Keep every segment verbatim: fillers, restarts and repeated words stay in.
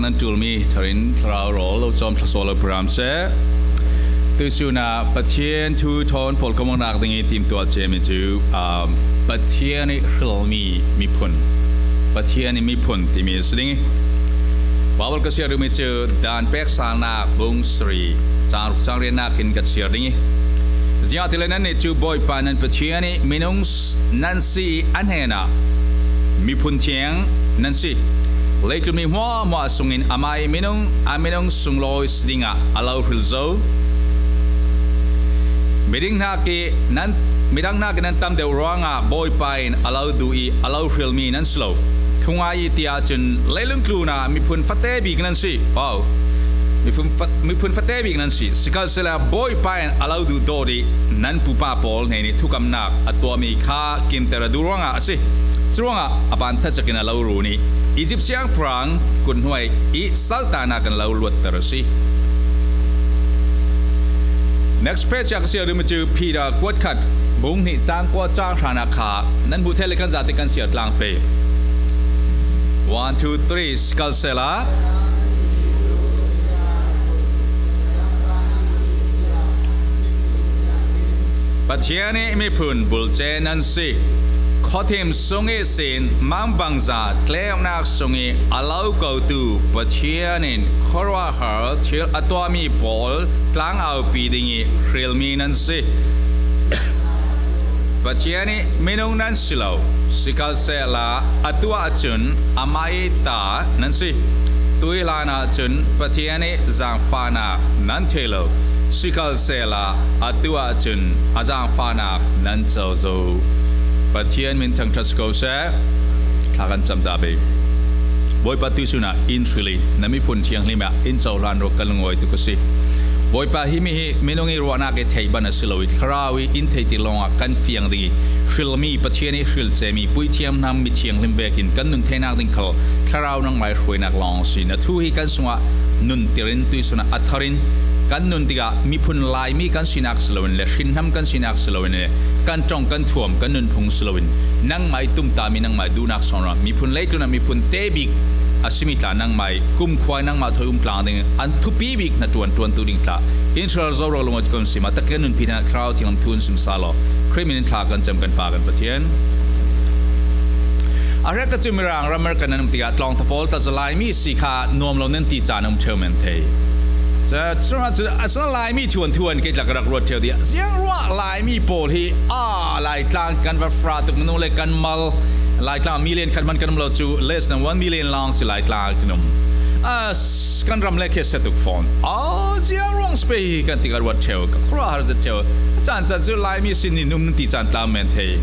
Nan ṭulmi tharin thlarau rawl lo cawm thluasuah lo program seh. Tuihsun ah Pathian thu thawn pawl ka muannak ding i timhtuah ciami cu, um, Pathian i hrilmi miphun, Pathian i miphun timi a si ding i Baibal ka siar duhmi cu Dan peksalnak bung sarih, cang ruk cang riatnak in ka siar ding i, ziangahtile nannih cu Bawipa nan Pathian i minung s-, nan si i a hnenah miphun thiang nan si. Leitlun mi hmuahhmuah sungin amah i minung a minung sunglawi si dingah a lo hril zo. Midang hnak i nan, midang hnak i nan tam deuh ruangah Bawipa in a lo duh i a lo hrilmi nan si lo. Thungai i ti ahcun leilung tlun ah miphun fate bik nan si. Wow. Miphun fa-, miphun fate bik nan si. Sikhalsehla Bawipa in a lo duh dawt i nan pupa pawl hnen i thukamnak a tuahmi kha kimter a duh ruangah a si. Curuangah a ban thacak in a lo run i Izipt siangpahrang kut hnuai i saltahnak in a lo luatter a si. Next page ah ka siar duhmi cu Peter kuat khat bung hnih cang kua cang hra nak kha nan hmuh theih le kan zate kan siar tlang pei. One, two, three, sikhalsehla Pathian i miphun bulce nan si. Khuathim sung ihsin mangbangza tleunak sung i a lo kotu Pathian in khuaruahhar thil a tuahmi pawl tlangaupi ding i hrilmi nan si. Pathian i minung nan si lo, sikhalsehla atu ahcun amah i ta nan si. Tuihlan ahcun Pathian i zaangfahnak nan thei lo, sikhalsehla atu ahcun a zaangfahnak nan co zo. Pathian min thangṭhat si ko seh. Thla kan cam ta pei. Bawipa, tuihsun ah in hril i na miphun thianghlim ah in cohlan rawk kan lungawi tuk a si. Bawipa, himi hi minung i ruahnak i theih ban a si lo i thlarau i in theih ti lawngah kan fiang ding i hrilmi, Pathian i hril cemi puithiam hnam mi thianghlim vekin kan nun theinak ding khal thlarau nangmah i hruainak lawng a si. Na thu hi kan sungah nunter in tuihsun ah a thar in kan nun tikah miphun Laimi kan sinak si loin le hrinhnam kan sinak si loin le kan ṭong kan thuam kan nunphung si loin nangmah i tumtahmi nangmah i duhnak sawn ruang miphun leitlun ah miphun te bik a simi tla nangmah i kumkhua i nangmah thawi um tlang ding an thupi bik hnaṭuan ṭuantu ding tla in hril zo rawk lungawt kan si mah tak kan nunpi hna thlarau thianghlim thu in sim sa law Khrih min in thla kan cam kan Pa kan Pathian. A hrekkhat cu Mirang ram America nan um tikah tlawngthapawl tla cu Laimi si kha nuam lo nan ti caan a um ṭheu men thei. Cu, cu, cu, a si Laimi thuanthu an kei tla ka rak ruat ṭheu tiah ziang ruah Laimi pawl hi, aa, Laitlang kan va fra tuk, minung le kan mal, Laitlang million khat hman kan um lo cu, less than one million lang si Laitlang kan um. A, kan ram le khi a si tuk fawn. Aa, ziang ruang space hi kan ti ka ruat ṭheu, ka khuaruahhar zet ṭheu. A caan caan cu Laimi sin in um nan ti caan tla men thei.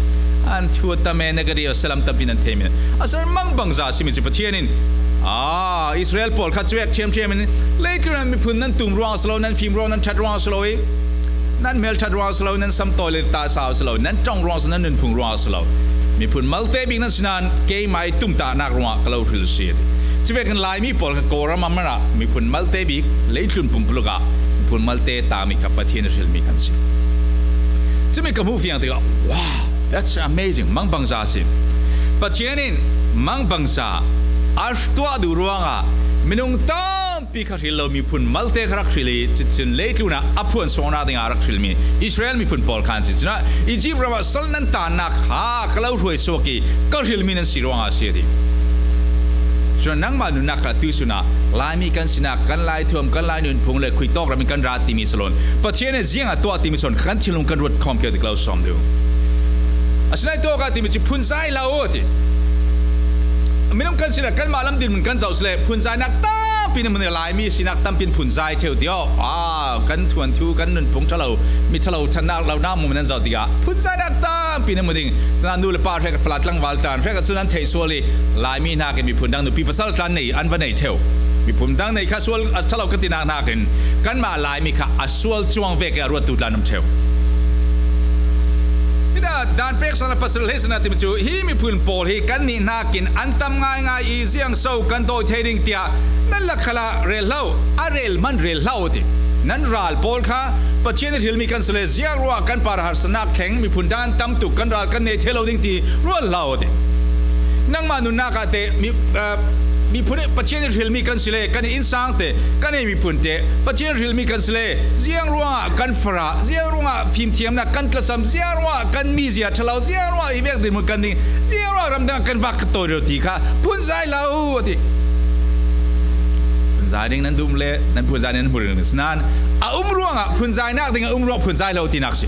An thu a tam e, negative a si lam tampi nan thei men. A si mangbangza simi cu Pathian in, aa, Israel pawl kha cuek ṭhiamṭhiam in leitlun ah miphun nan tum ruang a si lo, nan fim ruang, nan ṭhat ruang a si lo i nan hmel ṭhat ruang a si lo, nan sam tawi le ta sau a si lo, nan ṭong ruang a si lo, nan nunphung ruang a si lo. Miphun malte bik nan si nain keimah i tumtahnak ruangah ka lo hril a si. Cuvekin Laimi pawl kha Kawlram ah miphun malte bik leitlun pumpuluk ah miphun malte tami kha Pathian a hrilmi kan si. Cumi ka hmuh fiang tikah, wow, that's amazing. Mangbangza a si. Pathian in mangbangza a tuah duh ruangah minung tam pi kha hril lo miphun malte kha rak hril i, cuticun leitlun ah a phuan suaknak dingah a rak hrilmi Israel miphun pawl kha an si. Cun ah Izipt ram ah sal nan tannak kha ka lo hruai suak i ka hrilmi nan si ruangah a si a ti. Cun nangmah nunnak kha tuihsun ah Laimi kan sinak, kan Lai thuam, kan Lai nunphung le khuitawk ram in kan rat timi salon Pathian in ziang a tuah timi sawn kan thinlung kan ruat khawm kio ti ka lo sawm deuh. Asinain tuak ah timi cu phunzai lo a ti. Minung kan sinak kanmah lam dinhmun kan zoh si le phunzainak tampi nan hmu ding, Laimi sinak tampi in phunzai ṭheu ti aw. Aa, kan thuanthu, kan nunphung ṭhalo, mi ṭhalo ṭhatnak lo nak mu nan zoh tikah phunzainak tampi nan hmu ding. Cun nu le pa hrekkhat fala tlangval tlan hrekkhat cun an theih sual i Laimi hnakin miphun dang nupi pasal tlan nei an va nei ṭheu. Miphun dang nei kha sual a ṭhalo ka tinak hnakin kanmah Laimi kha a sual cuang vek i a ruattu tlan um ṭheu. Hina Dan pek sang le pasarih hleisarih timi cu hi miphun pawl hi kannih hnakin an tam ngaingai i ziang so kan dawi thei ding tiah nan lak khalah rel hlah, a rel hmanh rel hlah u ti. Nan ral pawl kha Pathian i hrilmi kan si le ziang ruah kan par harsatnak thleng miphun dan tam tuk kan ral kan nei thei lo ding ti ruat hlah u ti. Nangmah nunnak ah teh mi, aa, Miphun hi Pathian in hrilmi kan si le, kan i innsangte, kan i miphunte Pathian hrilmi kan si le, ziang ruangah kan farah, ziang ruangah fimthiamna kan tlasam, ziang ruangah kan mizia ṭha lo, ziang ruangah hi vek dinhmun kan ding, ziang ruangah ramdang kan vak ka tawi reuh ti kha phunzai lo a ti. Phunzai ding nan duh le, nan phunzai nan hmu ring sinain a um ruangah phunzainak ding a um ruangah phunzai lo tinak si.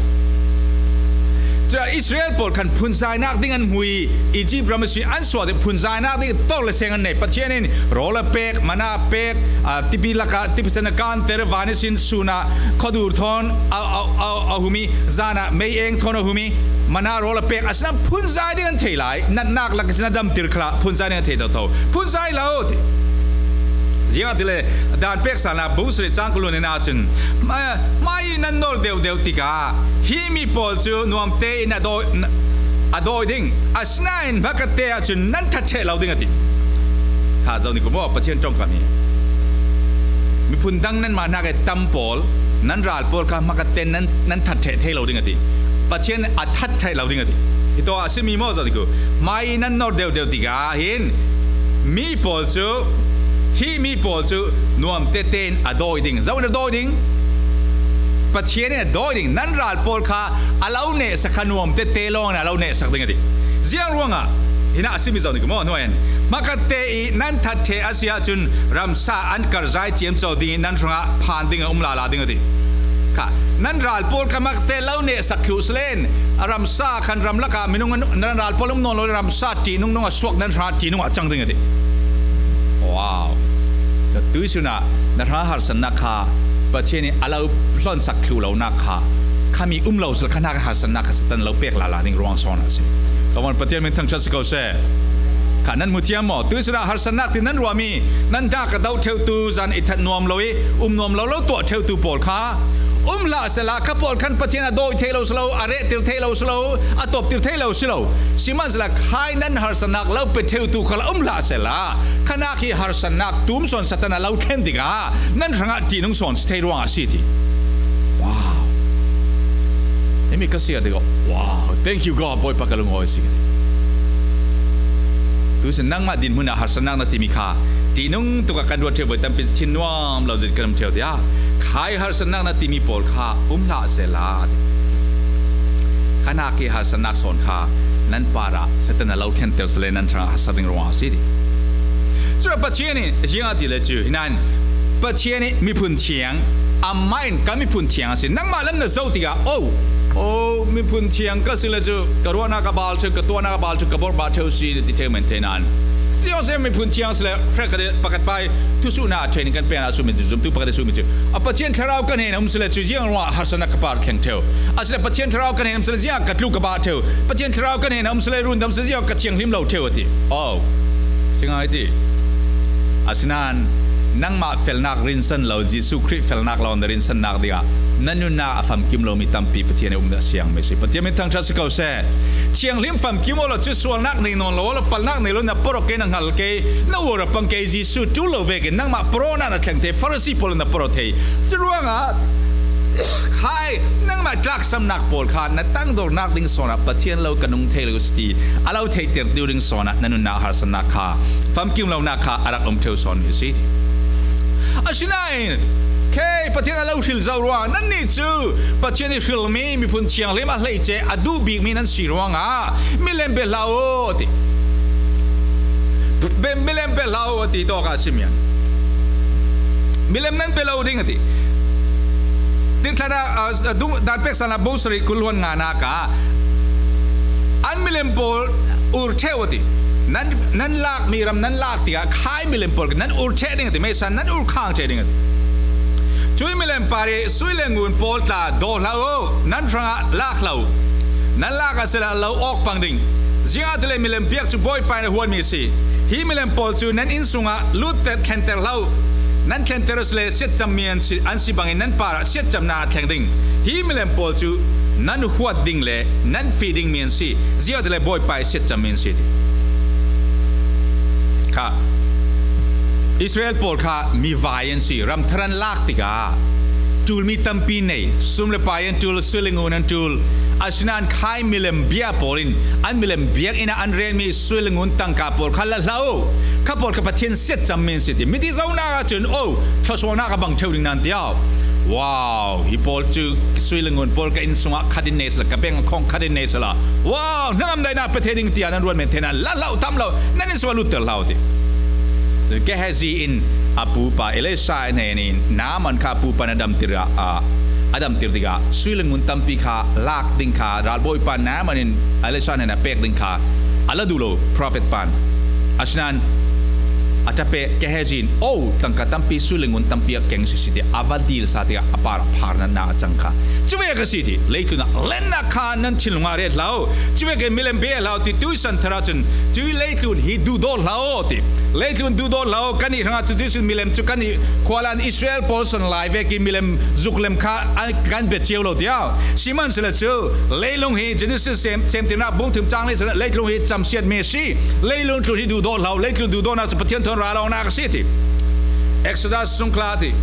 Cun Israel pawl khan phunzainak ding an hmu i Egypt ram a si an suak ding phunzainak ding tor le seng an nei. Pathian in rawl a pek, mana pek, aa, tipi lakah tipi san a kanter, van ihsin sun ah khuadur thawn a, a, a, a hum i, zan ah mei eng thawn a hum i, mana rawl a pek, asinain phunzai ding an thei lai. Natnak lak ihsin a damtir khalah phunzai ding an thei toto. Phunzai lo ti. Ziangahtile dan pek sanah bung sarih cang kul le nihna cun, ma, mai nan nor deuhdeuh tikah hi mi pawl cu nuamte in a dawi, a dawi ding, asinain hmakhatte ahcun nan that ṭheh lo ding a ti. Kha zoh ni ku maw, Pathian ṭongkam hi. Miphun dang nanmah hnak i tam pawl, nan ral pawl kha hmakhatte nan, nan that ṭheh thei lo ding a ti. Pathian a that ṭheh lo ding a ti. Hi tawh a simi maw zoh ni ku. Mai nan nor deuhdeuh tikah hin mi pawl cu, hi mi pawl cu nuam tete in a dawi ding. Zo in a dawi ding. Pathian in a dawi ding. Nan ral pawl kha a lo nehsak kha nuam tete lawng in a lo nehsak ding a ti. Ziang ruangah? Hinah a simi zoh ni ku maw, hnuai in. Hmakhatte i nan that ṭheh a si ahcun ramsa an karhzai ciamco ding i nan hrangah phan ding a um lala ding a ti. Kha, nan ral pawl kha hmakhatte lo nehsak thluh si len, a ramsa khan ram lakah minung an, nan ral pawl um nawn lo le ramsa ṭihnung nung a suak nan hrangah ṭihnung ah cang ding a ti. Wow. Cun tuihsun ah na hrangah harsatnak kha Pathian in a lo hlonsak thluh lonak kha, khami um lo sila kha hnak harsatnak kha Satan lo pek lala ding ruang sawn a si. Ka van Pathian min thangṭhat si ko seh. Kha nan hmu thiam maw? Tuihsun ah harsatnak ti nan ruahmi, nan hnak a doh ṭheutu, zan i that nuam lo i um nuam lo lo tuah ṭheutu pawl kha um hlah sehla, kha pawl khan Pathian a dawi thei lo si lo, a rehtir thei lo si lo, a tawptir thei lo si lo. Sihmanhsehlaw khai nan harsatnak lo pe ṭheutu khal a um hlah sehla, kha hnak hi harsatnak tum sawn Satan a lo thlen tikah nan hrangah ṭihnung sawn si thei ruangah a si ti. Wow. Himi ka siar tikah, wow, thank you God, Bawipa ka lungawi a si ka ti. Tuihsun nangmah dinhmun ah harsatnak na timi kha ṭihnung tuk ah kan ruat ṭheu ve, tampi thin nuam lo zin kan um ṭheu tiah khai harsatnak na timi pawl kha um hlah sehla ti. Kha hnak hi harsatnak sawn kha nan parah Satan a lo thlenter si le nan hrangah harsat ding ruangah a si ti. Cun Pathian in ziangahtile cu, hinan Pathian i miphun thiang, amah in ka miphun thiang a si. Nangmah lam na zoh tikah, oh, oh, miphun thiang ka si le cu ka ruahnak a bal ṭheu, ka tuahnak a bal ṭheu, ka bawrhbah ṭheu si na ti ṭheu men thei nan. Ziangzia miphun thiang si le hrekkhat pakhat pai thusuhna a ṭhen in kan peknak a sumi cu, zumtu pakhat a sumi cu, a Pathian Thlarau kan hnen a um si le cu ziang ruangah harsatnak ka par thleng ṭheu. Asile Pathian Thlarau kan hnen a um si le ziang ka tlu ka bah ṭheu. Pathian Thlarau kan hnen a um si le rundam si le ziang ka thianghlim lo ṭheu a ti. Oh, si ngai ti. Asinain nangmah felnak rinsan lo, Jesuh Khrih felnak lo na rinsannak dingah na nunnak a famkim lomi tampi Pathian i umnak siangmi si. Pathian min thangṭhat si ko seh. Thianghlim famkim awla cu sualnak nei nawn lo, awla palnak nei lo, na porh awk kei, na hngal kei, na uar a pang kei, Jesuh ṭul lo vekin nangmah porhnak na thleng thei, Farasi pawl na porh thei. Curuangah khai nangmah tlaksamnak pawl kha na tangdornak ding sawnah Pathian lo ka nung thei lo si ti a lo theihter deuh ding sawnah na nunnak harsatnak kha, famkim lonak kha a rak um ṭheu sawnmi a si. Asinain kei Pathian a lo hril zo ruang, nannih cu Pathian i hrilmi miphun thianghlim a hleice a duh bikmi nan si ruangah milem bia hlah u a ti. Be-, milem bia hlah u a ti tawk a si mian. Milem nan bia lo ding a ti. Tirhthlah ah, a dung, dan pek sanah bung sarih kul le nga nak ah an milem pawl ur ṭheu a ti. Nan, nan lakmi ram nan lak tikah khai milem pawl nan ur ṭheh ding a ti. Meisa nan ur khang ṭheh ding a ti. Cuih milem par i sui le ngun pawl tla daw hlah u, nan hrangah lak hlah u. Nan lak a si le lo awk pang ding. Ziangahtile milem piak cu Bawipa in a huatmi a si. Hi milem pawl cu nan inn sungah lutter thlenter hlah u. Nan thlenter a si le siatcammi an si, an si bangin nan parah siatcamnak a thleng ding. Hi milem pawl cu nan huat ding le nan fih dingmi an si. Ziangahtile Bawipa i siatcammi an si ti. Kha Israel pawl kha mi vai an si. Ramthar an lak tikah ṭul mi tampi nei, sum le pai an ṭul, sui le ngun an ṭul. Asinain khai milem bia pawl in an milem biakinn ah an rel mi sui le ngun tangka pawl kha la hlah o. Kha pawl kha Pathian siatcam mi an si ti. Miti zohnak ah cun, o, thluasuahnak a bang ṭheu ding nan tiau. Wow, hi pawl cu sui le ngun pawl ka inn sungah khat in nei sila, ka bank account khat in nei sila. Wow, hnangam daihnak pe thei ding tiah nan ruat men thei nan la hlah u, tam lo, nan inn sungah lutter hlah u ti. Gehazi in a pupa Elisha hnen in Naaman kha a pupa in a damtir ah, a damtir tikah sui le ngun tampi kha lak ding kha ralbawipa Naaman in Elisha hnen a pek ding kha a la duh lo, prophet pan. Asinain a ṭha pek Gehazi in, o, tangka tampi, sui le ngun tampi a keng sisi tiah a va dil sa tikah a par ah pharnatnak a cang kha. Cuvek a si ti, leitlun ah lennak kha nan thinlung ah ret hlah u. Cuvek in milem bia hlah u ti, tuisan thar ah cun, cui leitlun hi duhdawt hlah u ti. Leitlun duhdawt hlah u, kan i hrangah cu tuisan milem cu kan i khualan Israel pawl san lai vekin milem zuklem kha an kan bia cio lo tiau. Sihmanhsehlaw cu, leilung hi Genesis sem, semtirnak bung thum cang le san, leitlung hi camsiatmi a si. Leilung tlun hi duhdawt hlah u, leitlun duhdawtnak cu Pathian thawn ra lawngnak a si ti. Exodus sung kha ti.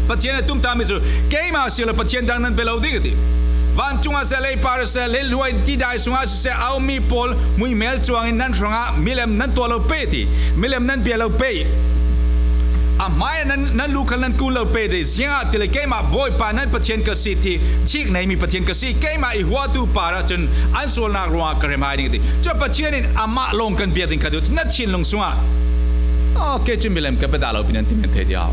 Pathian a tumtahmi cu, keimah si lo Pathian dang nan pe lo ding a ti. Vancung ah seh, leipar ah seh, leihluai tidai sungah siseh, a ummi pawl muihmel cuangin nan hrangah milem nan tuah lo pei ti. Milem nan bia lo pei. A hmaiah nan, nan lu khal nan kun lo pei ti. Ziangahtile keimah Bawipa nan Pathian ka si ti, thik neimi Pathian ka si. Keimah i huatu par ah cun an sualnak ruangah ka remhai ding a ti. Cun Pathian in amah lawng kan bia ding kha tu, na thinlung sungah, "Oh, kei cu milem ka pe dah lo," pi nan ti men thei tiau.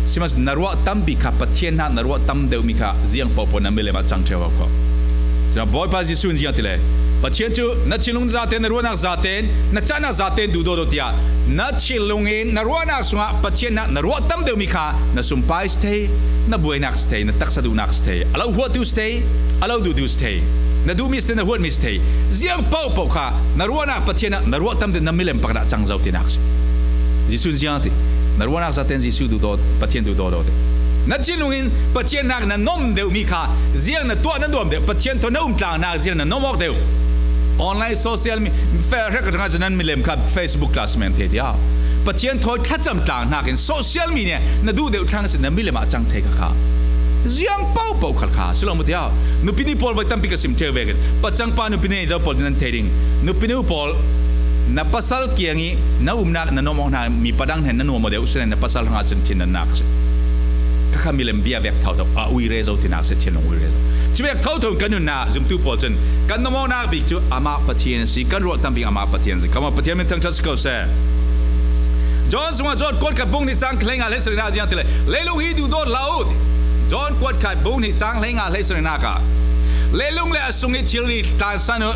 Sihmanhsehlaw na ruah tam bik kha, Pathian hnak na ruah tam deuhmi kha ziang pohpoh na milem ah cang ṭheu ko. Cun Bawipa Jesuh in ziang ti le, Pathian cu na thinlung zaten, na ruahnak zaten, na cahnak zaten duhdawt aw tiah na thinlung in na ruahnak sungah Pathian hnak na ruah tam deuhmi kha na sumpai si thei, na buainak si thei, na taksa duhnak si thei, a lo huatu si thei, a lo duhtu si thei, na duhmi si thei, na huatmi si thei, ziang pohpoh kha na ruahnak Pathian ah na ruah tam deuh, na milem pakhat ah cang zo tinak si. Jesuh in ziang ti, na ruahnak zaten Jesuh duhdawt, Pathian duhdawt aw ti. Na thinlung in Pathian hnak na nuam deuhmi kha ziang na tuah na nuam deuh, Pathian thawn na um tlangnak ziang na nuam awk deuh. Online social mi, fe-, hrek ka ṭangah cun nan milem kha Facebook tla si men thei tiah. Pathian thawi thlacam tlang hnakin social media na duh deuh thlang si na milem ah cang thei kha kha. Ziang pohpoh khal kha si lo mu tiah. Nupi ni pawl voi tampi ka sim ṭheu vekin pacang pa nupi ni zo pawl nan thei ding. Nupi nu pawl na pasal kiang i na umnak na nuam awk hna mi padang hnen na nuam aw deuh si na pasal hrangah cun thin nan nak si. Kha kha milem bia vek thotho a ui re zo tinak si, thinlung ui re zo. Cuvek thotho kan nunnak zumtu pawl cun kan nuam awknak bik cu amah Pathian a si, kan ruah tam bik amah Pathian a si. Come on, Pathian min thangṭhat si ko seh. John sungah John kuat khat bung nih cang khat hleinga hleisarihnak ziang ti le, leilung hi duhdawt hlah u ti. John kuat khat bung nih cang hleinga hleisarihnak ah, leilung le a sung i thilri tlaihsan u,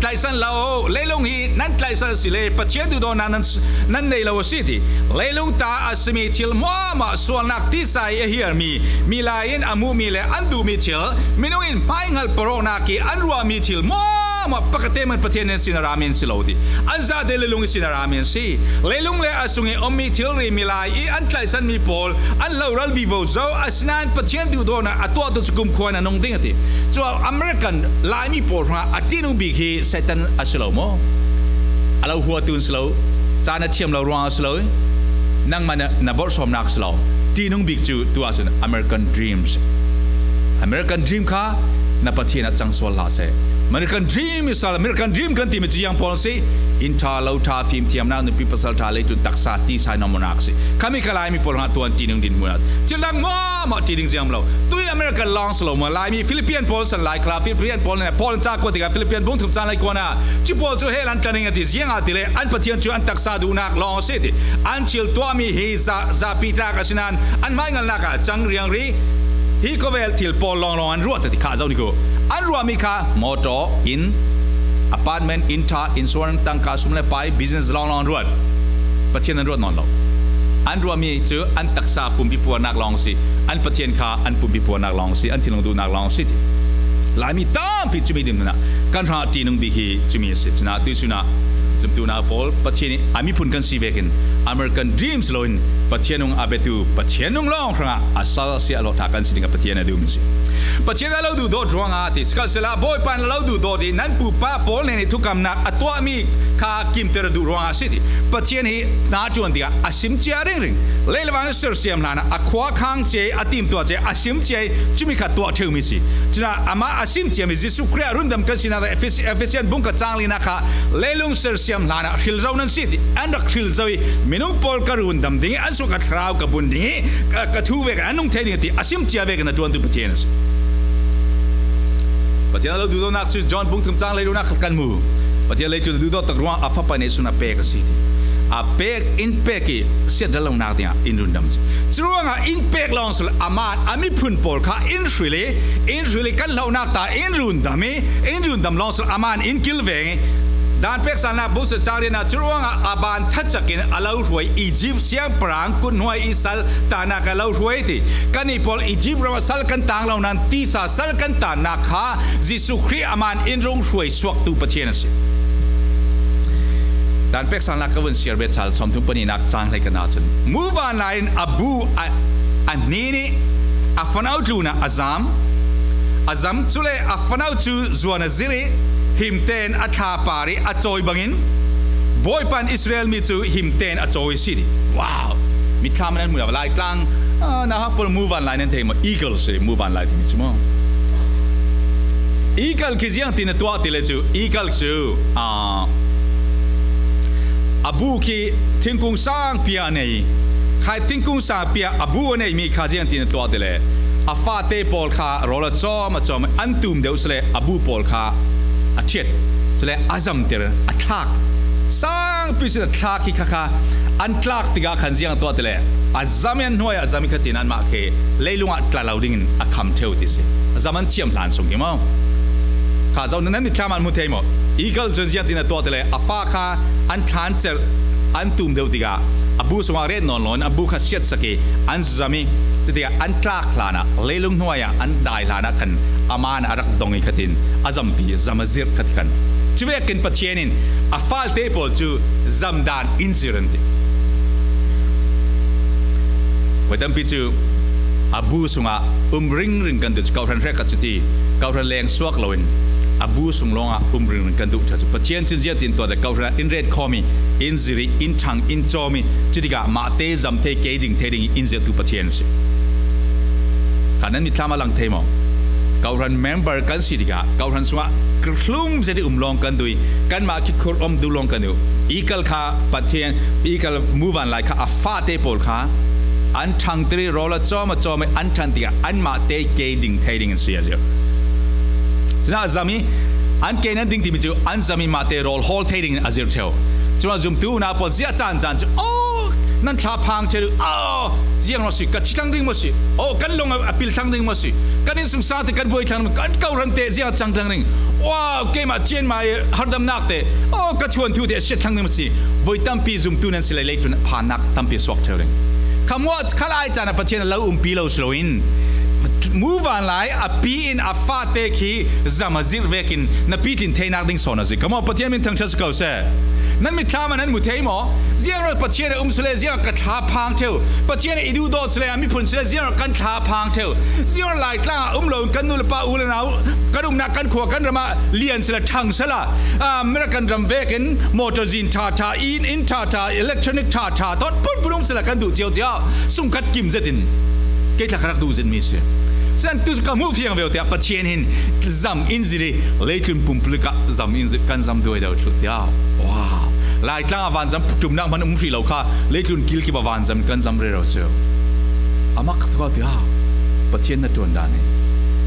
tlaihsan hlah u. Leilung hi nan tlaihsan a si le Pathian duhdawtnak nan, nan nei lo a si ti. Leilung ta a simi thil hmuahhmuah sualnak tisa i a hiarmi, milai in a hmuhmi le an duhmi thil, minung in hmaihngal porh awknak i an ruahmi thil hmuahhmuah pakhat te hmanh Pathian in sin a rami an si lo ti. An zate leilung i sin a rami an si. Leilung le a sung i a ummi thilri milai i an tlaihsanmi pawl an hloral vivo zo, asinain Pathian duhdawtnak a tuahtu cu kumkhua in a nung ding a ti. Cu American Laimi pawl hrangah a ṭihnung bik hi Satan a si lo maw? A lo huatu an si lo, caan a thiam lo ruang a si lo, nangmah na, na borhsawmnak a si lo. Ṭihnung bik cu tu ahcun American Dream si. American Dream kha na Pathian ah cang sual hlah seh. American Dream i sal, American Dream kan timi cu ziang pawl si. Inn ṭha, lo ṭha, fimthiamnak, nupi pasal ṭha, leitlun taksa, tisa i nuamnak si. Khami kha Laimi pawl hrangah tuan ṭihnung dinhmun ah thil dang hmuahhmuah ṭih ding ziang lo. Tui American lawng si lo maw? Laimi Philippine pawl san lai kha, Philippine pawl nih pawl an cah kuat tikah Philippine bung thum cang lai kuat ah cu pawl cu hell an tla ning a ti, ziangahtile an Pathian cu an taksa duhnak lawng a si ti. An thil tuahmi hi za, zapi tlak a si nain an hmaingalnak ah a cang riangri. Hi khawvel thil pawl lawnglawng an ruat a ti kha zoh ni ko. An ruahmi kha motor, inn, apartment, inn ṭha, insurance, tangka, sum le pai, business lawnglawng an ruat. Pathian an ruat nawn lo. An ruahmi cu an taksa pumpi puarnak lawng si, an Pathian kha an pumpi puarnak lawng si, an thinlung duhnak lawng si ti. Laimi tampi cumi dinhmun ah kan hrangah ṭihnung bik hi cumi a si. Cunah tuihsun ah zumtu nau pawl, Pathian ih a miphun kan si vekin American Dream si loin Pathian nung a biatu, Pathian nung lawng hrangah a salsia a hlawh ṭha kan si dingah Pathian a duh mi si. Pathian a lo duhdawt ruangah ti, sikhalsehla Bawipa in a lo duhdawt i nan pupa pawl hnen i thukamnak a tuahmi kha kimter a duh ruangah si ti. Pathian hi hna ṭuan tikah a sim cia ringring. Lei le van sersiam hlanah a khua khang cia i, a timtuah cia i, a sim cia i, cumi kha tuah ṭheu mi si. Cunah amah a sim ciami Jesuh Khrih ah rundam kan sinak Efes-, Efesian bung khat cang lina kha leilung sersiam hlanah hril zo nan si ti. An rak hril zo i minung pawl ka rundam ding i an sungah ka thlarau ka bun ding i ka, ka thu vekin an nung thei ding a ti a sim cia vekin a ṭuantu Pathian a si. Pathian a lo duhdawtnak cu John bung thum cang leilungnak khat kan hmu. Pathian leitlun a duhdawt tak ruangah a fapa nih sun a pek a si ti. A pek, in pek i siat ral lonak dingah in rundam a si. Curuangah in pek lawng sila amah a miphun pawl kha in hril i, in hril i kan hlohnak ta in rundam i, in rundam lawng sila amah in kilveng i, dan peksannak bung sila cang riatna curuangah a ban thacak in a lo hruai Izipt siangpahrang kut hnuai i sal tannak a lo hruai ti. Kannih pawl Izipt ram ah sal kan tang lo nan tisa sal kan tannak kha Jesuh Khrih amah in rung hruai suaktu Pathian a si. Dan peksannak ka vun siar ve chal sawmthum pahnihnak cang hlei kan ah cun muvanlai in a bu a, a hni nih a fanau tlunah a zam, a zam cule a fanau cu zuan a zirh i himte in a thla par i a cawi bangin Bawipa in Israel mi cu himte in a cawi a si ti. Wow! Mitthlam nan hmuh Laitlang, ah, nauhak pawl muvanlai nan thei maw? Eagle si muvanlai timi cu maw? Eagle khi ziangtin a tuah ti le cu, eagle cu, ah, a bu khi thingkung sangpi a nei. Khai thingkung sangpi a bu a neimi kha ziangtin a tuah ti le a fate pawl kha rawl a cawm a cawm an tum deuh sile a bu pawl kha a ṭhiat sile a zamter a thlak. Sangpi sin a thlak hi kha kha an tlak tikah khan ziang tuah ti le a zam i an hnuai a zam i khatin anmah khi leilung ah tla lo dingin a kham ṭheu ti si. A zam an thiam hlan sung khi maw? Kha zoh nan mitthlam an hmu thei maw? Eagle cun ziangtin a tuah ti le a fa kha an thlan cerh an tum deuh tikah a bu sungah ret nawn loin a bu kha siatsak i an zam i cutikah an tlak hlanah leilung hnuai ah an dai hlanah khan amah a rak dong i khatin a zampi zam a zirh khat khan. Cuvekin Pathian in a falte pawl cu zamdan in zir an ti. Voi tampi cu a bu sungah um ringring kan duh cu, kawhhran hrekkhat cu ti, kawhhran leng suak loin a bu sung lawngah um ringring kan duh ṭha cu. Pathian cun ziangtin tuah le kawhhran ah in ret khawm i, in zir i, in ṭhang, in cawm i, cutikah mah te zam thei, kei ding thei ding i in zirhtu Pathian a si. Kha nan mitthlam a lang thei maw? Kawhhran member kan si tikah kawhhran sungah hlum zet i um lawng kan duh i, kanmah khi khur om duh lawng kan duh. Eagle kha Pathian, eagle muvanlai kha a fate pawl kha an ṭhangter i rawl a cawm a cawm i an ṭhan tikah anmah te kei ding thei ding an si a zir. Cunah a zam i an kei nan ding timi cu an zam i mah te rawl hawl thei ding in a zir ṭheu. Cunah zumtu unau pawl ziah caan caan cu, aw, nan thla phang ṭheu, aw, ziang maw si, ka thi thlang ding maw si, aw, kan lung a, a pil thlang ding maw si, kan innsungsang te kan buai thlang ding, kan kawhhran te ziang cang thlang ding, aw, keimah cianmai hardamnak te, aw, ka thuanthu te a siat thlang ding maw si. Voi tampi zumtu nan si le leitlun phannak tampi a suak ṭheu ding. Kha muah kha lai caan ah Pathian a lo umpi lo si loin muvanlai a pi in a fate khi zam a zirh vekin na pitlin theinak ding sawn a si. Kha maw, Pathian min thangṭhat si ko seh. Nan mitthlam ah nan hmu thei maw? Ziangrual Pathian a um sile ziang ka thla phang ṭheu. Pathian a i duhdawt sile a miphun sile ziangrual kan thla phang ṭheu. Ziangrual Laitlang ah um lo kan nu le pa u le nau kan umnak kan khua kan ram ah lian sile ṭhang sela, ah, American ram vekin motor zin ṭha ṭha, in, in ṭha ṭha, electronic ṭha ṭha, thawt put put um sila kan duh cio tiah sungkhat kim zetin kei tla ka rak duh zetmi si. Sinan tu ka hmuh fiang veu tiah Pathian hin zam in zir i leitlun pumpuluk ah zam in zir kan zam duai deuh thluh tiah. Wow. Laitlang ah vanzam ṭumnak hman um hrih lo kha leitlun kilkip ah vanzam kan zam rero cio. A mak kha tiah Pathian na ṭuan dan hi.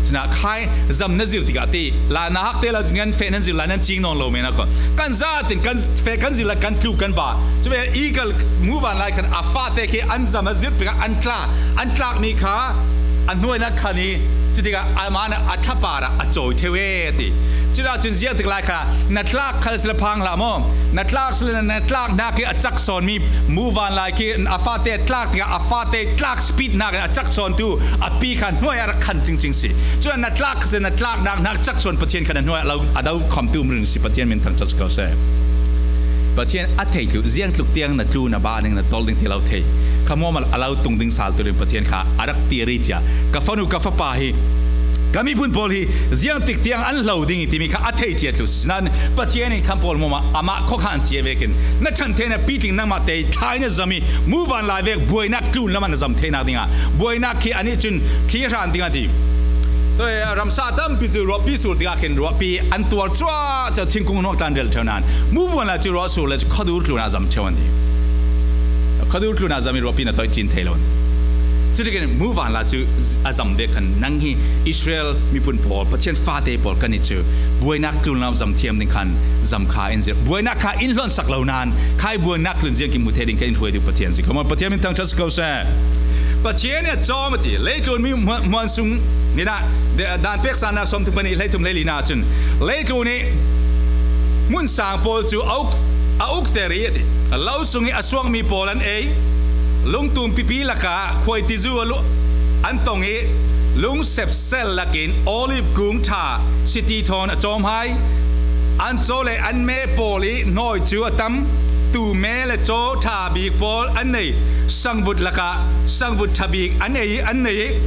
Cunah khai zam na zir tikah ti, la na hak te lo cun kan feh nan zir lai nan cing nawn lo men a ko. Kan zat in kan feh kan zir lai kan tlu kan va. Cu ve eagle muvanlai khan a fate khi an zam a zir tikah an tlak, an tlakmi kha a hnuai na khan i cutikah amah a thlapar ah a cawi ṭheu e ti. Culah cun ziah tik lai kha na tlak khal sila phang hlah maw? Na tlak sila na tlak hnak i a cak sawnmi muvanlai khi a fate tlak tikah a fate tlak speed hnakin a cak sawntu a pi kha hnuai a rak khan cingcing si. Cun na tlak kha si na tlak nak hnak cak sawn Pathian kha na hnuai a lo, a do khawmtu um ring si, Pathian min thangṭhat si ko seh. Pathian a thei tluh, ziang tluk tiang na tlu na ba ding na tol ding ti lo thei. Kha muam a lo tung ding sal tu rin Pathian kha a rak ti ri cia. Ka fanu ka fapa hi, ka miphun pawl hi ziang tik tiang an hlo ding i timi kha a thei cia tluh. Nan Pathian in kham pawl muam a amah khawkhan cia vekin na ṭhan theina pitling nangmah te thlai na zam i muvanlai vek buainak tlun lamah na zam theinak dingah buainak khi a nih cun khi hran dingah ti. Tua ramsa tampi cu ruahpi sur tikah khin ruahpi an tuar cuah cio thingkung hnuak tlan rel ṭheu nan muvanlai cu ruah sur le cu khuadur tlunah zam ṭheu an ti. Khuadur tlunah zam i ruahpi na toih cin thei lo an ti. Cuti kan muvanlai cu a zam dek khan nang hi Israel miphun pawl Pathian fate pawl kan i cu buainak tlun lam zam thiam ding khan zam kha in zir buainak kha in hluansak lo nan kha i buainak tlun ziang ki mu thei ding kan in hruai ding Pathian si. Come on, Pathian min thangṭhat si ko seh. Pathian a cawm a ti. Leitlun mi hmuan sung ni dah dan pek sannak sawm thum pahnih hleithum hleili na cun leitlun i hmun sang pawl cu a uk a ukter i a ti. Lo sung i a suakmi pawl an ei. Lungtum pipi lakah khuaitizu an tong i lungsepsel lakin olive kung ṭha siti thawn a cawm hai. An caw le an me pawl i hnawi cu a tam. Tuu me le caw ṭha bik pawl an nei. Sangvut lakah sangvut ṭha bik an ei an nei.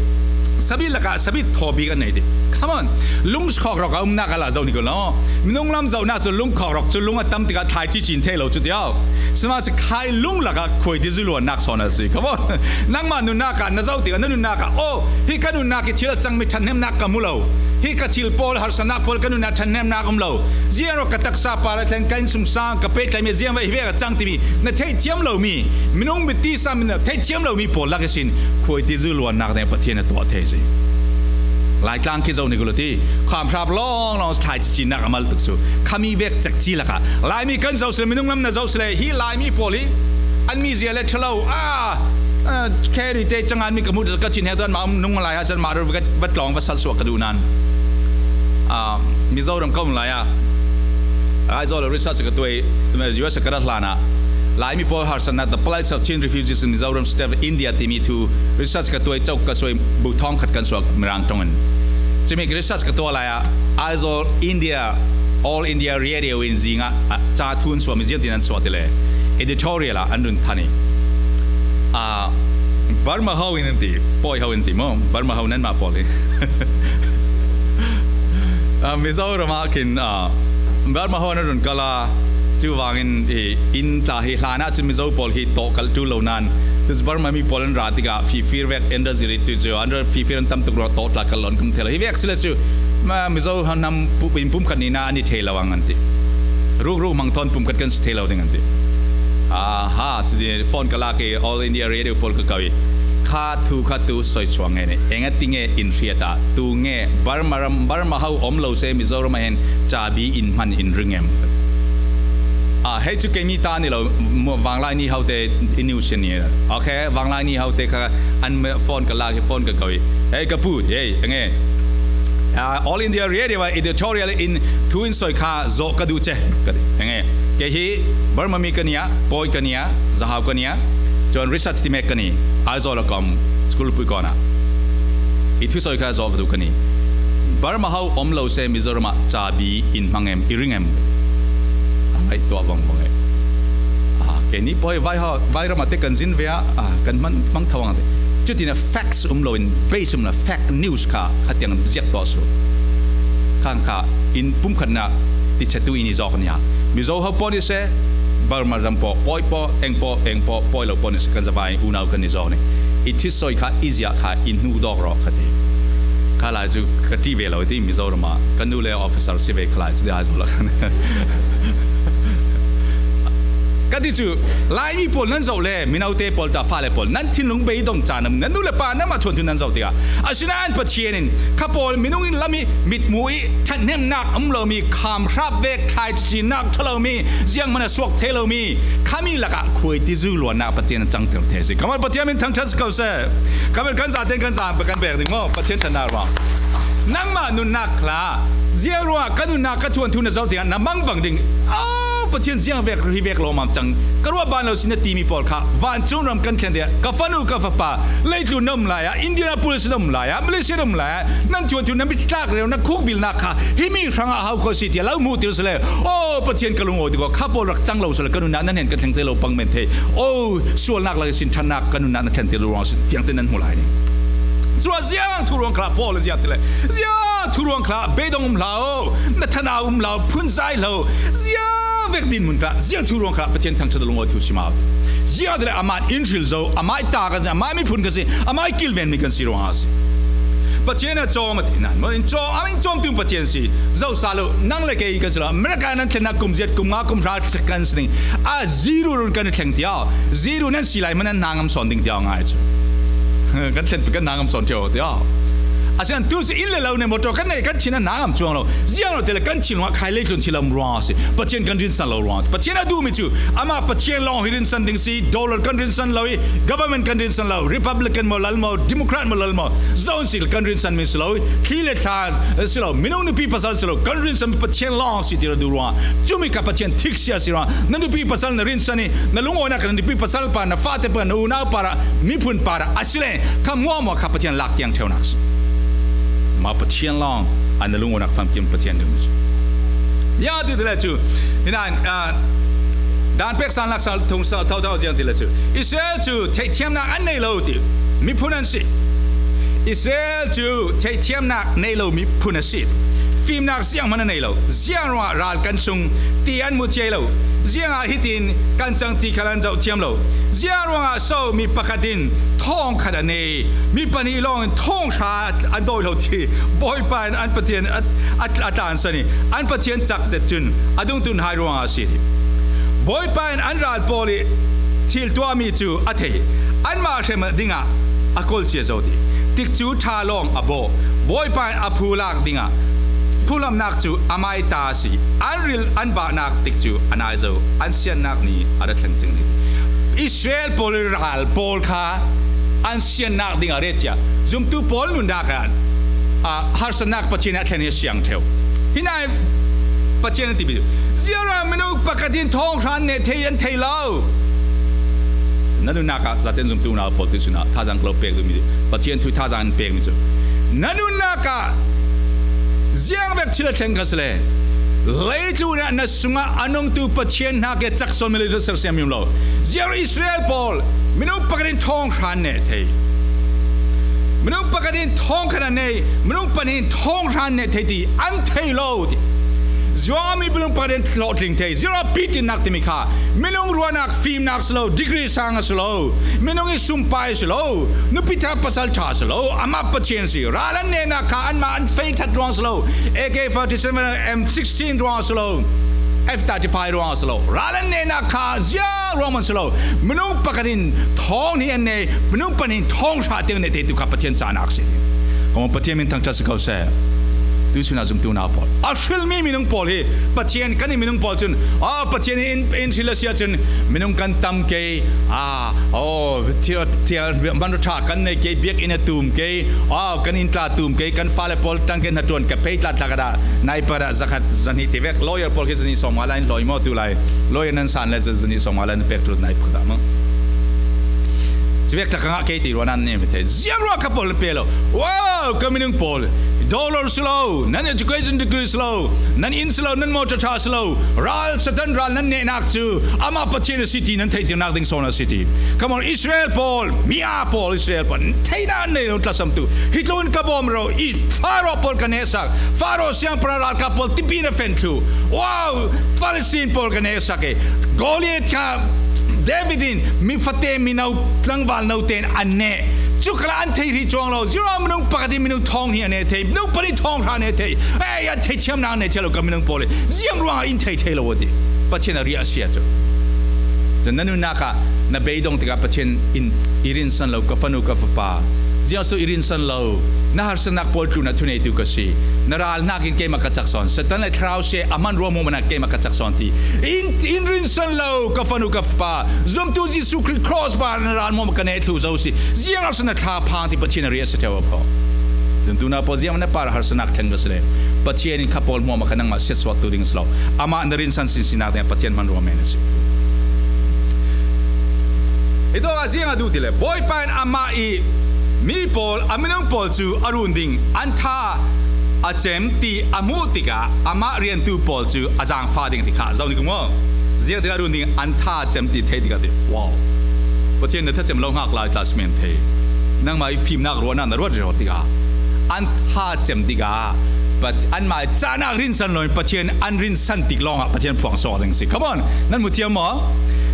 Sabit lakah sabit thaw bik an nei ti. Come on. Lung khawkrawk a umnak a la zoh ni ko law. Minung lam zohnak cu lung khawkrawk cu lung a tam tikah thlai cicin thei lo cu tiau. Sima si khai lung lakah khuaitizu luannak sawn a si. Come on. Nangmah nunnak ah na zoh tikah na nunnak ah, oh, hi ka nunnak i thil a cangmi ṭhathnemnak ka mu lo. Hi ka thil pawl, harsatnak pawl ka nunnak ṭhathnemnak um lo. Ziang ruak ka taksa par a thlen ka innsungsang ka pehtlaimi ziang ve hi vek a cang timi na theihthiam lomi, minung mit tisa min na theihthiam lomi pawl lak ihsin khuaitizu luannak ding Pathian a tuah thei si. Laitlang khi zoh ni ko lo ti, khuamhrap lawnglawng thlai cicinnak a mal tuk cu khami vek cekci lakah Laimi kan zoh sile, minung lam na zoh sile, hi Laimi pawl hi an mizia le ṭhalo a, a, kheri te cangan mi ka hmuh ka cin he tu anmah nung lai ha can mah va tlawng va sal suak ka duh nan. Ah, Mizoram ka um lai ah Aizawl research ka tuai, U S ka rat hlan ah Laimi pawl harsatnak, the plight of Chin refugees in Mizoram state of India timi thu research ka tuai cok ka suai bu thawng khat kan suak Mirang ṭong in. Cumi research ka tuah lai ah Aizawl India, All India Radio in zing ah, ah, ca thu an suah mi ziang tin an suah ti le editorial ah an run than i, ah, Burma ho in an ti, pawi ho in ti maw, Burma ho nanmah pawl hi. Ah, Mizoram ah khin, ah, Burma ho an run kal a, cu vangin i, in tla hi hlan ah cun Mizo pawl hi tawh kal ṭul lo nan, tu cu Burma mi pawl an ra tikah fifir vek an ra zir i tu cu an ra fifir an tam tuk ruang tawh tla kal lo an kum thei lo. Hi vek si le cu, ma, Mizo hnam pu-, in pumkhat nihna an i thei lo ang an ti. Rukruk hmang thawn pumkhat kan si thei lo ding an ti. Aha, cuti phone ka lak i All India Radio pawl ka ko i, kha thu kha tu soi chuang nge ni, eng a ti nge in hriat ah, tu nge Burma ram, Burma ho om lo se Mizoram ah hin cabi in hman in ring em? Ah, hei cu keimi ta ni lo, mu-, Vanglai Ni Hau te in news ni. Okay, Vanglai Ni Hau te kha an me-, phone ka lak i phone ka ko i, hei ka pu, hei, eng e? Ah, All India Radio ah editorial in thu in soi kha zawh ka duh che. Ka ti, eng e? Kei hi Burma mi ka ni ah, pawi ka ni ah, zahau ka ni ah, chuan research ti mek ka ni, Aizawl a ka om, school pui kawn ah. I thu soi kha zawh ka duh ka ni. Burma ho om lo se Mizoram ah cabi in hmang em, i ring em? A ngaihtuah vangvang e. Ah, keini pawi vai ho, vai ram ah te kan zin ve ah, ah, kan hman hmang tho ang te. Cutin a facts um lo in, base um lo, fact news kha, kha tiang ziak tuah su. Khang kha in pumkhatna ti chetu in i zawk ni a. Mizo ho pawn i se, Burma ram paw, pawi paw, eng paw, eng paw, pawi lo pawn i se, kan zavai unau kan i zawk ni. I thi soi kha, i ziah kha, i hnu dawk rawh kha ti. Kha lai cu ka ṭih ve lo i ti, Mizoram ah ka nu le officer si ve kha lai cu ti ai zo lo khan. Ka ti cu, Laimi pawl nan zoh le, minote pawl ta fale pawl, nan thinlung beidong ca nan, nan nu le pa, nanmah thuanthu nan zoh tikah. Asinain Pathian in, kha pawl minung in lam i, mitmu i, ṭhathnemnak um lomi, kham hrap vek, thlai cicinnak ṭha lomi, zianghman a suak thei lomi, khami lakah khuaitizu luannak Pathian a cangter thei si. Kha mal Pathian min thangṭhat si ko se. Kha mal kan zaten kan zam kan pek ding maw, Pathian ṭhatnak ruang. Nangmah nunnak hla, ziang ruangah ka nunnak ka thuanthu na zoh tikah na mangbang ding. Oh, Pathian ziang vek, hi vek lo mam chang. Ka ruah ban lo sin a timi pawl kha vancung ram kan thlen dia, ka fanu ka fapa, leitlun na um lai ah, Indianapolis na um lai ah, Malaysia na um lai ah, nan thuan thu na mit tlak reu na khukbilnak kha himi hrangah hau khawh si tia lo hmuh tir sile. Oh, Pathian ka lungawi ding aw, kha pawl rak chang lo sile, ka nunnak nan hen ka thleng te lo pang men thei. Oh, sualnak lak i sin ṭhatnak ka nunnak na thlen tir ruang sin fiangte nan hmu lai ni. Cua ziang thu ruang khla pawl ziang tile, ziang thu ruang khla beidong um hlau, na thana um hlau, phunzai hlau, ziang vek dinmun khla, ziang thu ruang khla Pathian thangṭhat lo lungawi thu si mau. Ziang tile amah in hril zo, amah i ta kan si, amah miphun kan si, amah i kilven mi kan si ruang a si. Pathian a cawm a ti nan, maw in cawm, amah in cawm tung Pathian si, zo sa lo, nang le kei kan si lo, America nan thlennak kum ziat, kum nga, kum hra kan si ding, a ziru run kan thleng tia, ziru nan si lai, man nan nangam sawn ding tia ngai cu. Kan thlen kan nangam sawn tia, tia. A sian tu si in le lo ne motor kan nei kan chin a nangam cuang lo. Ziang lo te le kan chin ruang khai leitlun chin lam ruang si. Pathian kan rinsan lo ruang. Pathian a duhmi cu amah Pathian lawng hi rinsan ding si. Dollar kan rinsan lo i, government kan rinsan lo. Republican maw lal maw, Democrat maw lal maw, zon si kan rinsan mi si lo i, thli le thla si lo, minung nupi pasal si lo, kan rinsan Pathian lawng si ti ra duh ruang. Cumi kha Pathian thik sia si ruang. Na nupi pasal na rinsan i, na lungawinak na nupi pasal pa, na fate pa, na unau pa ra, miphun pa ra a si le, kha muahmuah kha Pathian lak tiang ṭheunak si. Mah Pathian lawng a na lungawinak famkim Pathian ding si. Ya ti ti le cu, hinan, ah, dan pek san lak sa thung sa thau thau ziang ti le cu, Israel cu theihthiamnak an nei lo ti miphun an si. Israel cu theihthiamnak nei lo miphun a si. Fimnak zianghman a nei lo. Ziang ruangah ral kan sung ti an mu thiai lo. Ziangah hitin kan cang ti khal an zoh thiam lo. Ziang ruangah so mi pakhat in thawng khat a nei, mi pahnih lawng in thawng hra an dawi lo ti Bawipa in an Pathian a, a, a tlansan i an Pathian cak zet cun a dungtun hai ruangah a si ti. Bawipa in an ral pawl i thil tuahmi cu a thei, anmah hrem dingah a kolcia zo ti. Tikcu ṭha lawng a bawh, Bawipa in a phulak dingah phuhlamnak cu amai ta a si. An ril an bahnak tikcu a nai zo, an siannak ni a ra thleng cing ni. Israel pawl i ral pawl kha an siannak dingah ret cia zumtu pawl nunnak ah, ah, harsatnak Pathian ah thlen hi a siang ṭheu. Hi nai Pathian a timi cu, ziara minung pakhat in thawng hra an neh thei, an thei lo. Na nunnak ah zaten zumtu unau pawl ti cun ah thazaang ka lo pek duhmi Pathian thu thazaang in pekmi cu, na nunnak ah ziang vek thil a thleng kha si le, leitlun ah na sungah a nungtu Pathian hna ke cak sawnmi leitlun sersiammi um lo. Ziar Israel pawl minung pakhat in thawng hra an neh thei. Minung pakhat in thawng khat an nei, minung pahnih in thawng hra an neh thei ti an thei lo ti. Ziangmi minung pakhat in hlawhtling thei, ziara pitinnak timi kha minung ruahnak fimnak si lo, degree sang a si lo, minung i sumpai si lo, nupi ṭha pasal ṭha si lo, amah Pathian si. Ral an nehnak kha anmah an fei ṭhat ruang si lo, A K forty seven, M sixteen ruang si lo, F thirty five ruang si lo. Ral an nehnak kha ziang ruang man si lo. Minung pakhat in thawng hnih an nei, minung pahnih in thawng hra tiang nei te tu kha Pathian cahnak si ti. Kong Pathian min thangṭhat si ko seh. Tu cun a zumtu unau pawl, a hrilmi minung pawl hi Pathian kan i minung pawl cun, aw, Pathian in, in hril a si ahcun minung kan tam kei, ah, aw, thia, thia, man ṭha kan nei kei, biakinn a tum kei, aw, kan inn tla tum kei, kan fale pawl ṭang kei, hnaṭuan ka phei tla tla ka dah, nai pa dah zakhat zahnih ti vek, lawyer pawl khi zahnih sawmnga lai in hlawi maw tu lai, lawyer nan san le zahnih sawmnga lai in pek ṭul nai pakhat ah maw. Cuvek tlak a ngah kei ti ruah nan nem thei. Ziang ruah kha pawl pe lo. Wow, ka minung pawl. Dollar si lo, nan education degree si lo, nan inn si lo, nan motor ṭha si lo, ral Satan ral nan nehnak cu amah Pathian a si ti nan theihtirnak ding sawn a si ti. Come on, Israel pawl, mi aa pawl, Israel pawl, theihnak an nei lo tlasam tu. Hi tlun ka bawm ro, i Faro pawl ka nehsak, Faro siangpahrang ralkap pawl tipi na fen thlu. Wow, Palestine pawl ka nehsak e. Goliath kha David in mi fate, mi no, tlangval no tein an neh. Cu khalah an thei rih cuang lo. Zira minung pakhat in minung thawng hnih a neh thei, minung pahnih thawng hra a neh thei. Ei, an theithiamnak a neh thei lo ka minung pawl i ziang ruangah in thei thei lo a ti. Pathian a riah a si ahcun. Cun na nunnak ah na beidong tikah Pathian in i rinsan lo, ka fanu, ka fapa. Ziang so i rinsan lo, na harsatnak pawl tlunah thuneitu ka si. Na ral nakin keimah ka cak sawn. Satan le thlarau se a hman ruang hmuh manak keimah ka cak sawn ti. In, in rinsan lo, ka fanu, ka fapa. Zumtu Jesuh Khrih cross bar na ral hmuh ka neh thlu zo si. Ziang a si na thla phang ti Pathian a riah a si ṭheu a pho. Zumtu unau pawl, ziang na par harsanak thleng ka si le, Pathian in kha pawl hmuahmah kha nangmah siatsuahtu ding si lo. Amah na rinsan sinsinak ding Pathian hman ruang men a si. Hi tawk a ziang a duh ti le, Bawipa in amah i mi pawl, a minung pawl cu a run ding, an tha a cem ti a hmuh tikah amah riantu pawl cu a zaangfah ding ti kha zoh ni kung maw? Ziang tikah a run ding, an tha a cem ti theih tikah ti, wow. Pathian na thacem lo hngak lai tla si men thei. Nangmah i fimnak ruahnak na ruat rero tikah an tha cem tikah Pat-, anmah i cahnak rinsan loin Pathian an rinsan tik lawngah Pathian phuang suak ding si. Come on, nan mu thiam maw?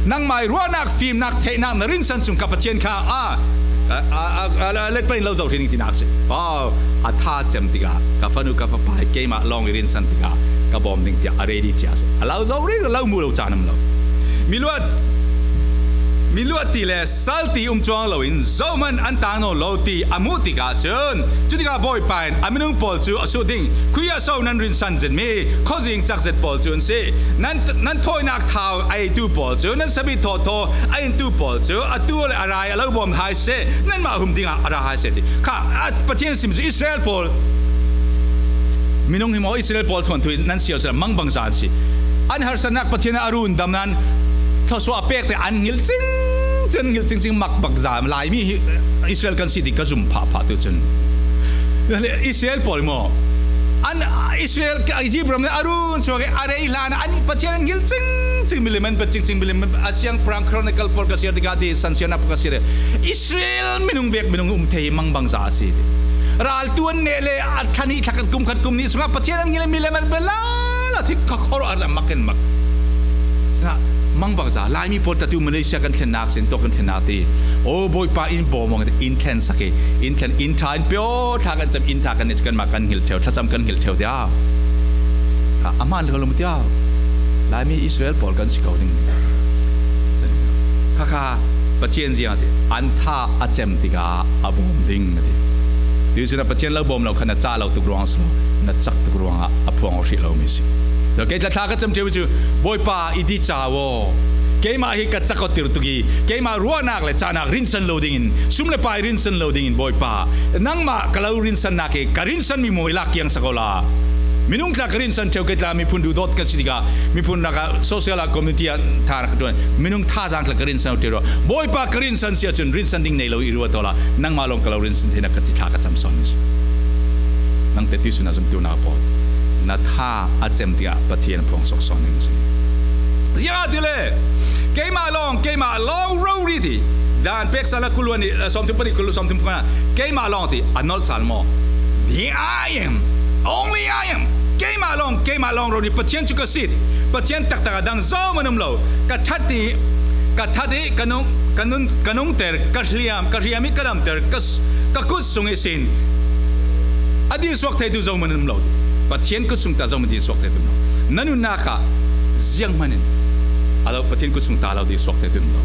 Nangmah i ruahnak, fimnak, theihnak na rinsan sung ka Pathian kha a, a, a, a, a let pahin lo zoh hrih ding tinak si. Wow, a tha cem tikah ka fanu ka fapa hi keimah lawng i rinsan tikah ka bawm ding tiah a ready cia si. A lo zoh rih lo, mu lo caan um lo. Miluat, miluat ti le sal ti um cuang loin zohman an tang nawn lo ti a hmuh tikah cun, cu tikah Bawipa in a minung pawl cu a suh ding. Khui a so nan rinsan zetmi khuazing cak zet pawl cu an si. Nan, nan thawinak thau a eitu pawl cu, nan sabit thawthaw a intu pawl cu, atu le a rai a lo bawm hai seh, nanmah hum dingah a ra hai seh ti kha, a, Pathian sim cu Israel pawl, minung hi maw, Israel pawl thuanthu hi nan siar seh, mangbangza an si. An harsatnak Pathian a rundam nan thluasuah a pek te an ngilh cing, cun ngilh cingcing, mangbangza Laimi hi Israel kan si ti ka zum phahphah tu cun. Israel pawl maw? An Israel, Egypt ram a run suak i a rei hlan an Pathian an ngilh cingcing, miliman pa cingcing, miliman a siangpahrang Chronicle pawl ka siar tikah ti, san siarnak pawl ka siar. Israel minung vek minung um thei hi mangbangza a si ti. Raltu an neh le a thlan hi thlakhat kum khat kum nih sungah Pathian an ngilh, miliman pa lala thik kha khor a mak in mak. Sinah, mangbangza, Laimi pawl tatu Malaysia kan thlennak sin, tuak kan thlennak ti. O Bawipa in bawm awng in thlensak i, in thlen, in ṭha in pio, thla kan cam, in ṭha kan nei, kanmah kan ngilh ṭheu, thlacam kan ngilh ṭheu tiah. Kha, a hmaan lo lo mu tiah. Laimi Israel pawl kan si ko ding. Kha kha, Pathian ziang a ti, an tha a cem tikah a bawm ding a ti. Tuisun ah Pathian lo bawm lo kha na cah lo tuk ruang a si lo, na cak tuk ruangah a phuang aw hrih lomi si. So, kei tla thla ka cam ṭheu cu, Bawipa, i ti ca aw. Keimah hi ka cak aw tir tuk i, keimah ruahnak le cahnak rinsan lo dingin, sum le pai rinsan lo dingin, Bawipa, nangmah ka lo rinsannak hi ka rinsanmi maw i lak kiangsak aw la. Minung tla ka rinsan ṭheu, kei tla miphun duhdawt kan si tikah, miphun lakah social ah, community ah tha ka ṭuan, minung thazaang tla ka rinsan aw ṭheu. Bawipa, ka rinsan si ahcun rinsan ding nei lo i ruat aw la, nangmah lawng ka lo rinsan theinak ka ti thla ka cam sawn mi si. Nang te tuisun ah zumtu unau pawl, na tha a cem tikah Pathian phuang suak sawn ding si. Ziangahtile keimah lawng, keimah lawng rori ti, dan pek sal a kuluan i, eh, sawmthum pahnih, kul sawmthum pahnih, keimah lawng ti a nolh sal maw? The I am, only I am. Keimah lawng, keimah lawng rori, Pathian cu ka si ti. Pathian taktak a dang zohman um lo. Ka ṭhat i, ka ṭhat i, ka nung, ka nun, ka nungter, ka hliam, ka hriam i ka damter, ka s-, ka kut sung ihsin a dirsuak theitu zohman um lo. Pathian kut sung ta zohman dirsuak theitu um lo. Na nunnak ah zianghman in a lo, Pathian kut sung ta lo dirsuak theitu um lo.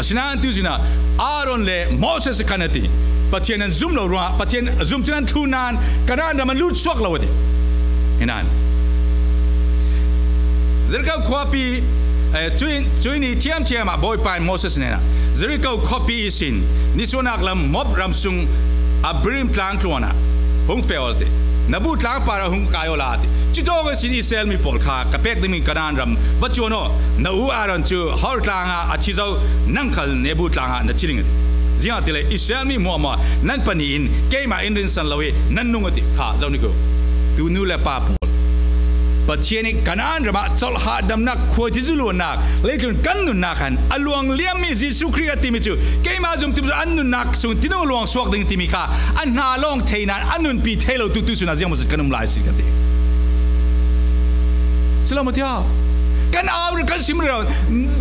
Asinain tuisun ah Aaron le Moses khan a ti, Pathian an zum lo ruangah, Pathian a zum cun an thlun nain Kanaan ram an lut suak lo a ti. Hi nain Jericho khuapi, eh, cuih, cuih ni ṭhiamṭhiam ah Bawipa in Moses hnenah, Jericho khuapi ihsin nisuahnak lam Moab ram sung Abarim tlang tluan ah hung feh aw ti, Nebo tlang par ah hung kai aw la ti. Cutawk ihsin Israel mi pawl kha ka pek dingmi Kanaan ram va cuan aw. Na u Aaron cu Hor tlang ah a thi zo, nang khal Nebo tlang ah na thi ding a ti. Ziangahtile Israel mi hmuahhmuah nan pahnih in keimah in rinsan lo i nan nung a ti kha zoh ni ko. Tu nu le pa pawl, Pathian ih Kanaan ram ah colh hahdamnak, khuaitizu luannak, leitlun kan nunnak khan a luang liammi Jesuh Khrih a timi cu keimah zumtu an nunnak sung tinu luang suak ding timi kha a hna lawng thei nain a nunpi thei lo tu tuisun ah ziangmawsit kan um lai si ka ti. Si lo maw tiah? Kan au rih, kan sim rih lo.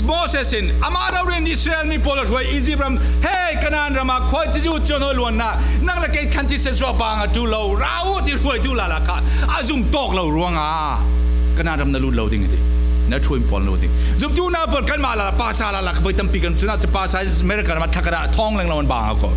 Moses in amah rori in Israel mi pawl a hruai Izipt ram, hei, Kanaan ram ah khuaitizu cuan hawi luannak, nang le kei thlan thisen suah bang a ṭul lo, ra uh ti hruaitu lala kha a zum tawk lo ruangah Kanaan ram na lut lo ding a ti. Na ṭhuai pawl lo ding. Zumtu unau pawl kanmah lala, pasa lala, ka voi tampi kan sunah cu pasa America ram ah thlak a dah thawng leng lo an bang a ko.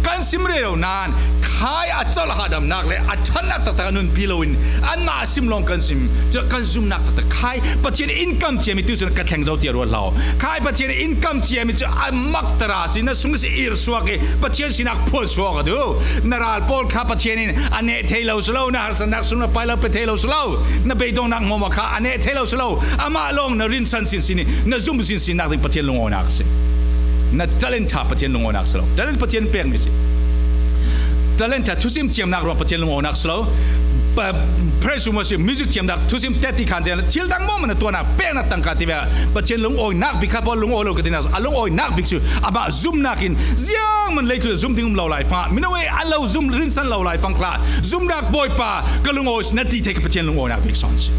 Kan Kan sim rero nain khai a chal a hadamnak le a ṭhatnak taktak a nunpi loin anmah a sim lawng kan sim. Cun kan zumnak taktak khai Pathian in kam ciami tu cun ka thleng zo tiah ruat hlah. Khai Pathian in kam ciami cu a mak tara si, na sung si ir suak i Pathian sinak phual suak a duh. Na ral pawl kha Pathian in a neh thei lo si lo, na harsatnak sung na pai lo pe thei lo si lo, na beidongnak hmuahhmuah kha a neh thei lo si lo. Amah lawng na rinsan sinsin i na zum sinsinnak ding Pathian lungawinak a si. Na talent ṭha Pathian lungawinak si lo. Talent Pathian pekmi si. Talent ṭha thusim thiamnak ruang Pathian lungawinak si lo. Pa-, praise and worship, music thiamnak, thusim teti khan te, thil dang maw na tuahnak, peknak tangka ti ve. Pathian lungawinak bik kha pawl lungawi lo ka tinak, a lungawinak bik cu amah zumnak in ziangman leitlun zum ding um lo lai fang, minung e an lo zum rinsan lo lai fang kha, zumnak Bawipa ka lungawi si na ti thei ka Pathian lungawinak bik sawn si.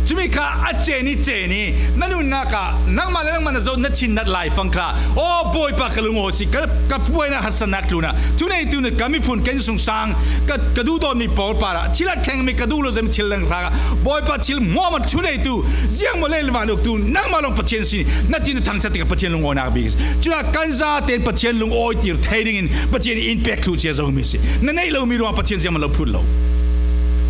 Cumi kha a cen i cen i na nunnak ah nangmah le nangmah na zoh na thin nat lai fang kha, aw Bawipa ka lungawi si, ka, ka puaina harsatnak tlunah thuneitu na ka miphun kan sungsang ka, ka duhdawtmi pawl parah thil a thlengmi ka duh lo zemi thil leng hlah ah Bawipa thil hmuahhmuah thuneitu ziangmaw le van uktu nangmah lawng Pathian si na ti na thangṭhat tikah Pathian lungawinak bik si. Cunah kan zaten Pathian lungawi tir thei dingin Pathian in pek thluh cia zomi si. Na neih lomi ruang Pathian ziangmaw lo phut lo.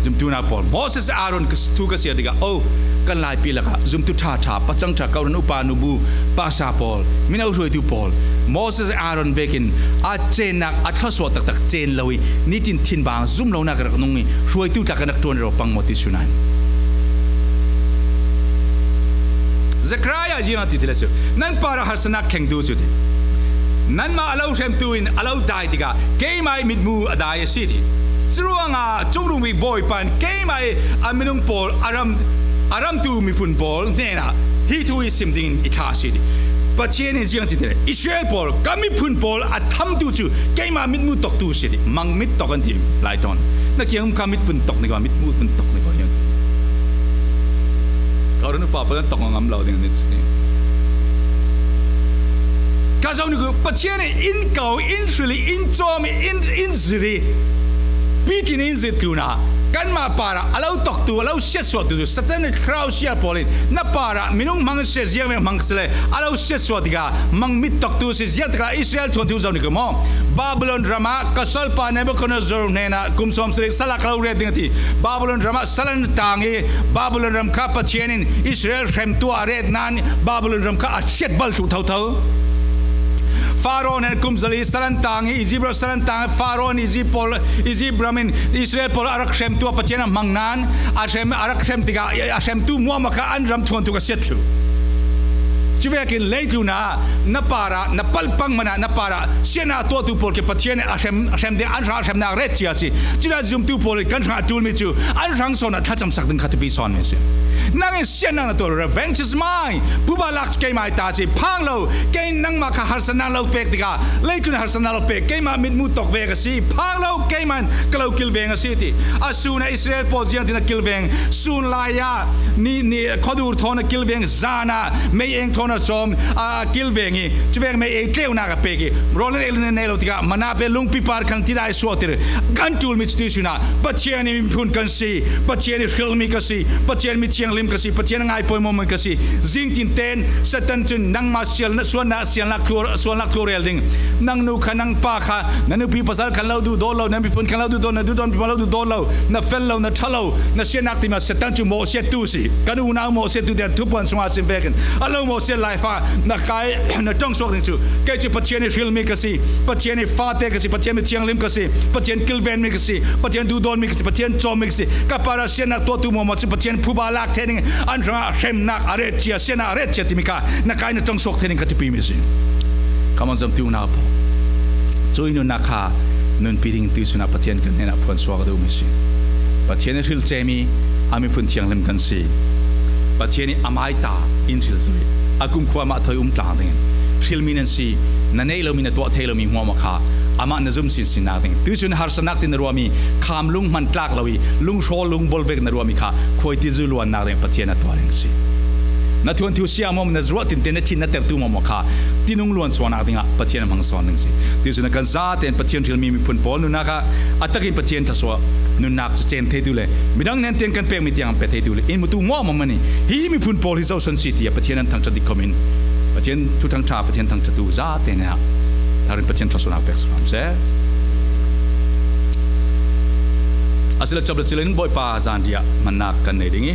Zumtu nak pawl, Moses Aaron ka, thu ka siar tikah, oh, kan Laipi lakah zumtu ṭha ṭha, pacang ṭha, kawhhran upa, nubu, pasa pawl, mino hruaitu pawl, Moses Aaron vekin a cennak a thluasuah taktak cen lo i nitin thinbang zum lonak rak nung i hruaitu tla kan rak ṭuan rero pang maw ti cu nan. Zechariah ziang a ti ti le cu, nan parah harsatnak thlengtu cu ti. Nanmah a lo hremtu in a lo dai tikah keimah ih mitmu a dai a si ti. Curuangah Cungrummi Bawipa in keimah ih a minung pawl a ram, a ramtu miphun pawl hnenah hi thu i sim dingin i thlah a si ti. Pathian in ziang ti ti le, Israel pawl, ka miphun pawl a thamtu cu keimah mitmu toktu si ti. Mang mit tok an ti lai tawn. Na kiang um kha mitphun tok ni ko, mitmu phun tok ni ko hian. Ka run upa pawl an tok ngam lo ding an si ti. Ka zo ni ko, Pathian in in ko, in hril i, in cawm i, in, in zir i, pikin in zir tlunah kanmah parah a lo toktu, a lo siatsuahtu cu Satan ih thlarau sia pawl in na parah minung hmang sia ziang ve hmang si le a lo siatsuah tikah mang mit toktu si ziang tikah Israel thuanthu zo ni ko maw? Babylon ramah ka salpa Nebuchadnezzar hnenah kum sawm sarih sal a ka lo ret ding a ti. Babylon ramah sal an tang i Babylon ram kha Pathian in Israel hremtu a ret nain Babylon ram kha a chiat bal thluh thotho. Faro nen kum zali sal an tang i Egypt ram sal an tang i Faro in Egypt pawl, Egypt ram in Israel pawl a rak hremtu a Pathian a hmang nain a hrem, a rak hrem tikah a hremtu hmuahhmuah kha an ram thuanthu a siat thluh. Cuvekin leitlun ah na parah na palpang hmanah na parah siatnak tuahtu pawl khi Pathian a hrem, a hrem ding an hrang a hremnak ret cia si. Cudah zumtu pawl in kan hrang a ṭulmi cu an hrang sawn ah thlacamsak ding kha thupi sawnmi si. Nang in siatnak na tuah, revenge is mine. Phuba lak cu keimah ih ta si. Phang lo, kei nangmah kha harsatnak lo pek tikah leitlun harsatnak lo pek, keimah mitmu tok ve ka si. Phang lo, keimah in ka lo kilveng a si ti. A sun ah Israel pawl ziangtin a kilveng, sun lai ah ni, ni khuadur thawn a kilveng, zan ah meieng thawn a cawm, a kilveng i cuvek meieng tleunak a pek i rawl in ei nei lo tikah mana pe lungpi par khan tidai suahtir kan ṭulmi cu ti sun ah Pathian ih miphun kan si, Pathian ih hrilmi ka si, Pathian mi thianghlim ka si, Pathian a ngai pawimawhmi ka si. Zingtin ten Satan cun nangmah sial, sualnak, sialnak thu, sualnak thu a rel ding. Nang nu kha, nang pa kha, na nupi pasal khan lo duhdaw lo, na miphun khan lo duhdaw, na duhdawtmi pa lo duhdaw lo, na fel lo, na ṭha lo, na siatnak timi ah Satan cu mawhsiattu si. Kan unau mawhsiattu tiah thupuan sungah a sim vekin a lo mawhsiat lai fa na kai na ṭongsuak ding cu kei cu Pathian ih hrilmi ka si, Pathian ih fate ka si, Pathian mi thianghlim ka si, Pathian kilvenmi ka si, Pathian duhdawtmi ka si, Pathian cawmmi ka si. Ka parah siatnak tuahtu hmuahhmuah cu Pathian phuba lak ṭheh ding an hrangah hremnak a ret cia, siatnak a ret cia timi kha na kai na ṭongsuak thei ding ka tipimi si. Ka man zomtu unau pawl, cu i nunnak kha nunpi ding tuihsun ah Pathian kan hnenah phuan suak a duhmi si. Pathian ih hril cemi a miphun thianghlim kan si. Pathian ih amai ta in hril zui, a kumkhua mah thawi um tlang dingin hrilmi nan si. Na neih lomi, na tuah thei lomi hmuahhmuah kha amah na zum sinsinnak ding. Tuihsun harsatnak tin na ruahmi, kham lung hman tlak lo i lunghrawl lungbawl vek na ruahmi kha khuaitizu luannak ding Pathian a tuah ding si. Na thuanthu sia hmuahhmuah, na ruah tinte na thin na tertu hmuahhmuah kha tinung luan suahnak dingah Pathian a hmang sawn ding si. Tuihsun ah kan zaten Pathian hrilmi miphun pawl nunnak ah a takin Pathian thluasuah nunnak cu cen theitu le midang hnen tiang kan pekmi tiang an pe theitu le in mutu hmuahhmuah man i hi miphun pawl hi zohson si tiah Pathian an thangṭhat dik khomin Pathian thuthang ṭha, Pathian thangṭhatu zate hnenah Harin Pathian thluasuahna pek sawm seh. A sila chop le cilin Bawipa zan dia mannak kan nei ding hi.